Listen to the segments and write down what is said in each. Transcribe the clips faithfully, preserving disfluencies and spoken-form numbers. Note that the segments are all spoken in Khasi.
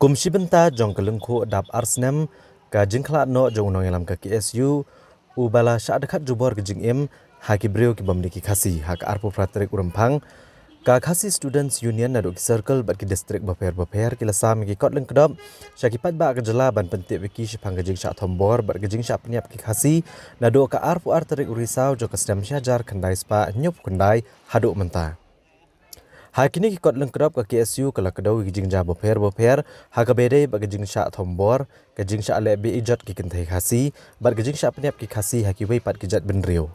Kum shi bynta jong ka lyngkhuh dap ar snem ka jingkhlad noh jong u nongïalam ka K S U, u ba la shah dkhot jubor ka jingim ha ki briew ki bym dei ki Khasi, ha ka arphew phra tarik u Rymphang, ka Khasi Students Union naduh ki circle bad ki district bapher bapher ki la sam ïa ki kot lyngkdop sha ki paidbah ka jylla ban pyntip ïa ki shaphang ka jingshah thombor bad ka jingshah pynïap ki Khasi naduh ka arphew ar tarik u Risaw jong ka snem shi hajar khyndai spah hynñiewphew khyndai haduh mynta. Ha kine ki kot lyngkdop ka K S U ka la kdew ïa ki jingjia bapher bapher ha kaba ïadei bad ka jingshah thombor, ka jingshah leh beh ijot ki kynthei Khasi bad ka jingshah pynïap ki Khasi ha kiwei pat ki jaitbynriew.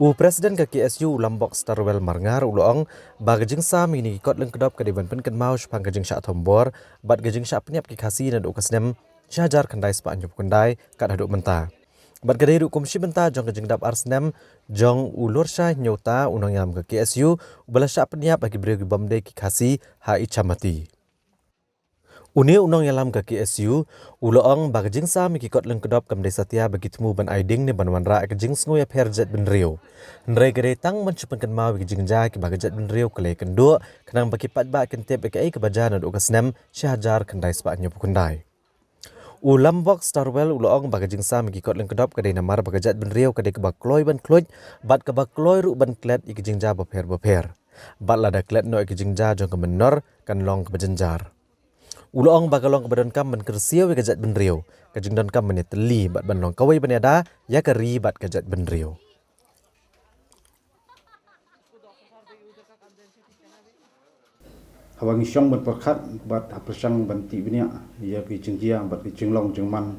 U President ka K S U u Lambok Starwell Marngar u la ong ba ka jingsam ïa kine ki kot lyngkdop ka dei ban pynkynmaw shaphang ka jingshah thombor bad ka jingshah pynïap ki Khasi naduh ka snem shi hajar khyndai spah hynñiewphew khyndai kat haduh mynta. Bad ka dei ruh kum shi bynta jong ka jingdap ar snem jong u Lurshai Hynñiewta, u nongïalam ka K S U u ba la shah pynïap ha ki briew ki bym dei ki Khasi ha Ichamati. Une u nongïalam ka K S U u la ong ba ka jingsam ïa ki kot lyngkdop kam dei satia ba ki thmu ban ai ding ne ban wanrah ïa ka jingsngew ïapher jaitbynriew. Hynrei ka dei tang ban shu pynkynmaw ïa ki jingjia kiba ka jaitbynriew ka la ïakynduh khnang ba ki paidbah kin tip ïa kaei kaba jia naduh ka snem shi hajar khyndai spah hynñiewphew khyndai. U Lambok Starwell u la ong ba ka jingsam ïa ki kot lyngkdop ka dei namar ba ka jaitbynriew ka dei kaba kloi ban khluit bad kaba kloi ruh ban klet ïa ki jingjia bapher bapher. Bad lada klet noh ïa ki jingjia jong ka mynnor kan long kaba jynjar. U la ong ba ka long kaba donkam ban kyrsiew ïa ka jaitbynriew, ka jingdonkam ban ïatylli bad ban long kawei ban ïada ïa ka ri bad ka jaitbynriew. Haba ngi shong ban pyrkhat bad ha pyrshang ban tih bniah ïa ki jingjia bad ki jinglong jingman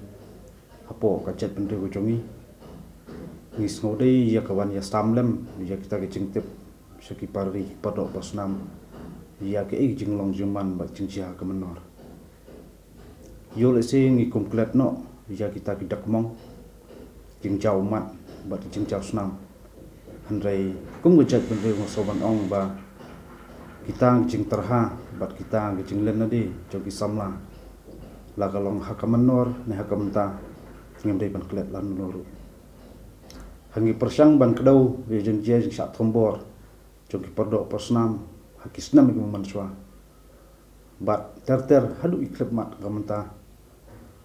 hapoh ka jaitbynriew ka jong ngi, ngi sngewdei ïa ka ban ïasam lem ïa kita ki jingtip sha ki parri pardoh parsnam ïa kaei ka jinglong jingman bad jingjia ka mynnor. Ïoh lehse ngi kum klet noh ïa kita ki dakmong, jingjaw mat bad jingjaw snam. Hynrei kum ka jaitbynriew nga sngewbha ban ong ba kita ki jingtyrha bad kita ki jinglen nadi jong ki samla, la ka long ha ka mynnor ne ha ka bynta, ngim dei ban klet lano lano ruh. Ha ngi pyrshang ban kdew ïa ka jingjia jingshah thombor jong ki pardoh parsnam ha ki snem kiba mynshwa bad ter ter haduh ki khyllipmat ka mynta.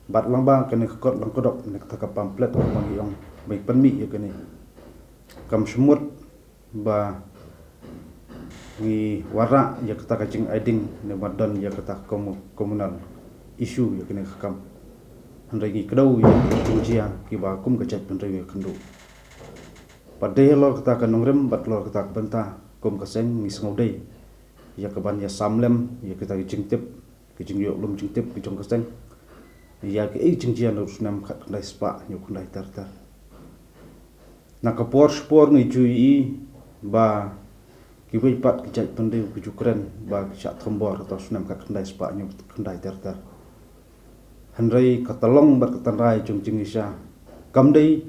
Bad lyngba kane ka kot lyngkdop ne kata ka pamphlet kaba ngi ong ba ngi pynmih ïa kane, kam shym mut ba ngi wanrah ïa kata ka jingai ding ne ba don ïa kata ka commu-, communal issue ïa kane ka kam. Hynrei ngi kdew ïa ki jingjia kiba kum ka jaitbynriew ïakynduh. Bad dei halor kata ka nongrim bad halor kata ka bynta, kum ka seng ngi sngewdei ïa ka ban ïasam lem ïa kita ki jingtip, ki jingïoh lum jingtip ki jong ka seng ïa kaei ka jingjia naduh u snem khatkhyndai spah hynñiewphew khyndai ter ter. Na ka por sha por ngi ju ïohi ba kiwei pat ki jaitbynriew ki ju kren ba ki shah thombor ha u snem khatkhyndai spah hynñiewphew khyndai ter ter. Hynrei ka tyllong bad ka tynrai jong ka jingïasha kam dei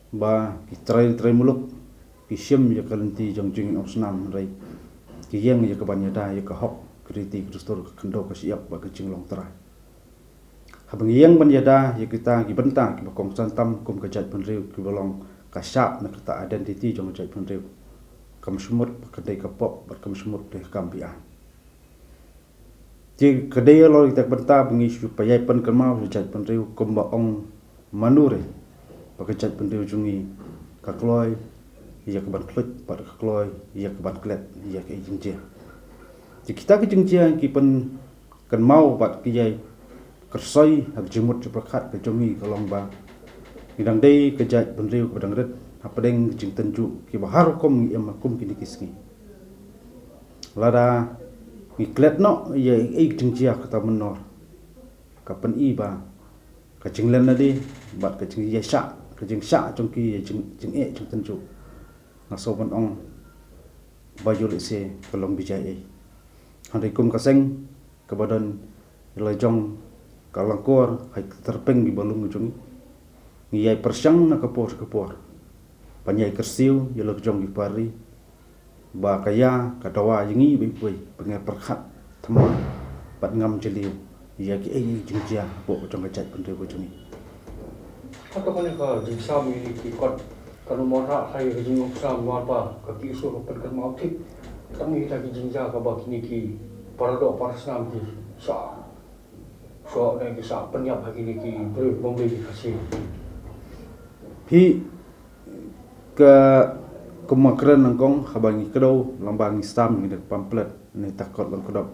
ba ki trai trai muluk ki shim ïa ka lynti jong ka jingim snam, hynrei ki ïeng ïa ka ban ïada ïa ka hok, ka riti, ka dustur, ka khyndew, ka shyiap bad ka jinglong trai. Haba ngi ïeng ban ïada ïa kita ki bynta kiba kongsan tam kum ka jaitbynriew, kiba long ka shah na kata identity jong ka jaitbynriew, kam shym mut ba ka dei ka pop bad kam shym mut ba ka dei ka kam biang. Te ka dei halor kita ki bynta ba ngi shu pynïaid pynkynmaw ïa ka jaitbynriew kumba ong mano re ba ka jaitbynriew jong ngi ka kloi ïa ka ban khluit bad ka kloi ïa ka ban klet ïa ka jingjia. Te kita ki jingjia ki pyn kynmaw bad ki ïai kyrsoi ha ka jingmut jingpyrkhat ka jong ngi ka long ba ngi dang dei ka jaitbynriew kaba dang rit hapdeng ka jingtynjuh kiba har rukom ngi im ha kum kine ki sngi. Lada ngi klet noh ïa ei ka jingjia kata mynnor, ka pyni ba ka jinglen nadi bad ka jingïashah, ka jingshah jong ki ïa jing, jingeh jingtynjuh, nga sngewbha ban ong ba ïoh lehse ka long bijai ei. Hynrei kum ka seng kaba don ïa la jong ka lyngkor ha ki tyrpeng kiba lum ka jong ngi, ngi ïai pyrshang na ka por sha ka por ban ïai kyrsiew ïa la ka jong ki parri ba ka ïa ka dawa ïa ngi beit beit ba ngi pyrkhat thymmai bad ngam jylliew ïa kiei ki jingjia hapoh ka jong ka jaitbynriew ka jong ngi. Hato kane ka jingsam ïa ki kot kan ym wanrah ha ïa ka jingïasam namar ba ka K S U ka pynkynmaw thik tang ïa kita ki jingjia kaba kine ki paradoh parasnam ki shah Ko eh ki sa pynïap ha kine ki briew bym dei ki Khasi. Phi ka kumba kren nyngkong haba ngi kdew lyngba ngi sam ngi da pamphlet ne takot lang kdop.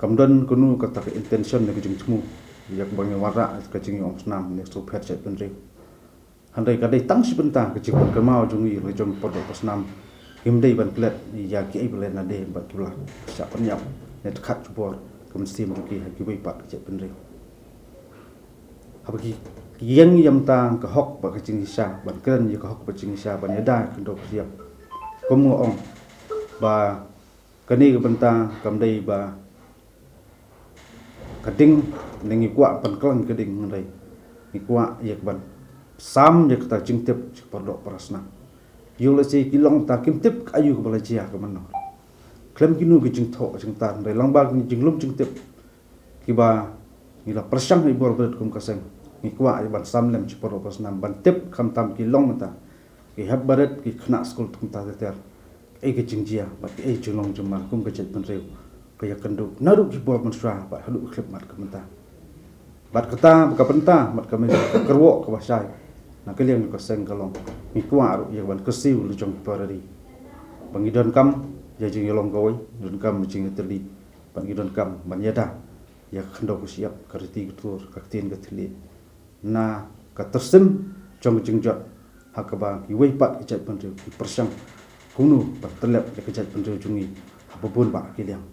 Kam don kano kata ka intention ne ka jingthmu ïa kaba ngi wanrah ka jingïaid snam ne sngewpher jaitbynriew. Hynrei ka dei tang shi bynta ka jingpynkynmaw jong ngi la jong para doh para snam. Kim dei ban klet ïa kiei ba leh na dei bad kiba la shah pynïap ne tyrkhap jubor ka mynsiem jong ki ha kiwei pat ki jaitbynriew. Haba ki ïeng ïa mynta ka hok bad ka jingshisha ban kren ïa ka hok bad jingshisha ban ïada ïa ka khyndew ka shyiap. Kum nga ong ba kane ka bynta kam dei ba ka ding ne ngi kwah ban klang ka ding, hynrei ngi kwah ïa ka ban sam ïa kata jingtip jong para doh para snam. Ïoh lehse ki long ta kim tip ka aïu kaba la jia ka mano. Khlem kino ki jingthoh jingtar hynrei lyngba ki jinglum jingtip kiba ngi la pyrshang ha i bor barit kum ka seng. Ngi kwah ïa ban sam lem jong para doh para snam ban tip khamtam ki long mynta, ki hep barit, ki khynnah skul kumta ter ter. Kaei ka jingjia bad kaei jinglong jingman kum ka jaitbynriew ka ïakynduh naduh ki bor mynshuwa bad haduh ka khyllipmat ka mynta. Bad kata ba ka bynta bad ka mei ka kyrwoh kaba shai na ka liang jong ka seng ka long, ngi kwah ruh ïa ban kyrsiew la jong ki para ri ba ngi donkam ïa jingïalong kawei, donkam ïa jingïatylli bad ngi donkam ban ïada ïa ka khyndew ka shyiap, ka riti ka tur, ka ktien ka thylliej na ka tyrsim jong ka jingjot ha kaba kiwei pat ki jaitbynriew ki pyrshang kumno ban tyllep ïa ka jaitbynriew jong ngi ha ba bun bah ki liang.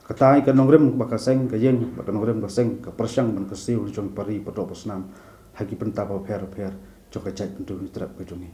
Kata ïa ka nongrim ba ka seng ka ïeng bad ka nongrim ka seng ka pyrshang ban kyrsiew la jong para ri para doh para snam ha ki bynta bapher bapher jong ka jaitbynriew ngi trep ka jong ngi.